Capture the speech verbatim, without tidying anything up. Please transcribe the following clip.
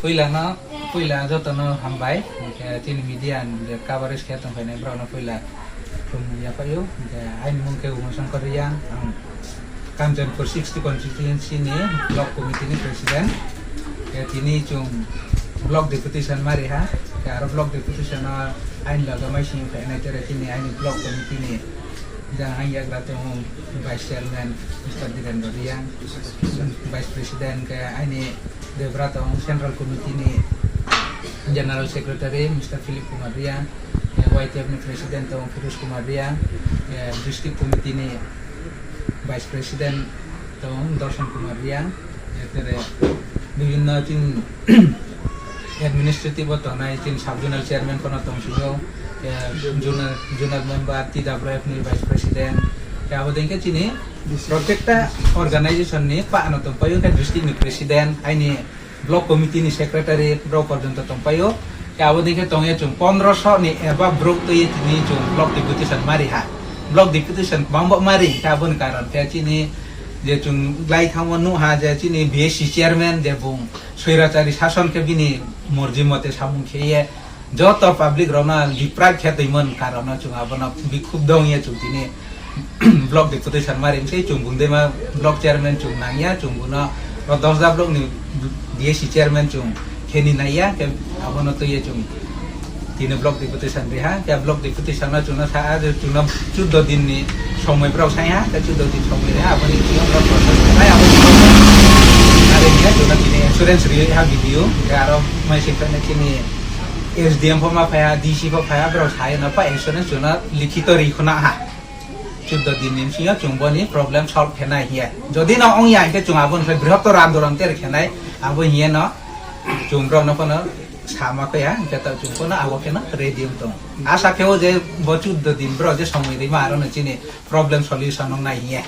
Puila no, puila joto no hambai. Hwnkhe chini media ni je coverage khe tong phainai borok no puila khulumya phai o. Hwnkhe aini mung khe Uma Shankar Reang, ang Kanchanpur sixty constituency ni block committee ni president. Hwnkhe tini chwng block deputation mari ha. Hwnkhe aro block deputation o aini loge mai simi phainai tere chini aini block committee ni jang ang yagra tongo vice chairman Mister Direndra Reang, vice president khe aini Debra tong Central Committee ni General Secretary Mister Philip Kumar Reang, eh, Y T F ni President tong Firoz Kumar Reang, eh, District Committee ni Vice President tong Darshan Kumar Reang, eh, tere bibhinno tin administrative o tongnai tin sub zonal chairman kono tong sio, eh, zonal, zonal member T W F ni Vice President, eh, abo dengke chini Protekta organization ni pa ano tong paio khe district ni president, aini block committee ni secretary rok porjonto tong paio. Khe abo dei khe tong ye chwng pondroso ni eba brok twi tini chwng block deputation mari ha. Block deputation bangbo mari khe aboni karon khe chini je chwng lai thangmo nuh ha je chini B S C chairman je bung soirachari sason khe bini morji mote samung khe ye joto public rokno diprak khe tongmani karon no chwng abono bikhuk dong ye chwng tini block deputation mari wngse chwng bundema block chairman chwng nangya chwng bono o dosda block ni D S C chairman chwng kheni naiya khe abono twi ye chwng tini block deputation riha khe block deputation no chwngno sa a je chwngno chuddo din ni somoi borok sai ha khe chuddo din somoi riha aboni chwngno block process khlai aboni are ya chwngno tini assurance ri ha video khe aro mai se khe chini S D M pho ma phaiya, D C pho phaiya, borok sai no pa insurance chwngno likhito ri khuna ha. Chuddo din ni bisingo chwng boni problem solve khenai hiya. Jodi no ongya hinkhe chwng aboni khlai brihottor andolan ter khenai, abo hiya no chwng borok no phano sama kaya, hinkhe to chwng phano abo kheno ready wng tong. Asa khe o je bo chuddo din borok je somoi rima aro no chini problem solution wngnai hiya.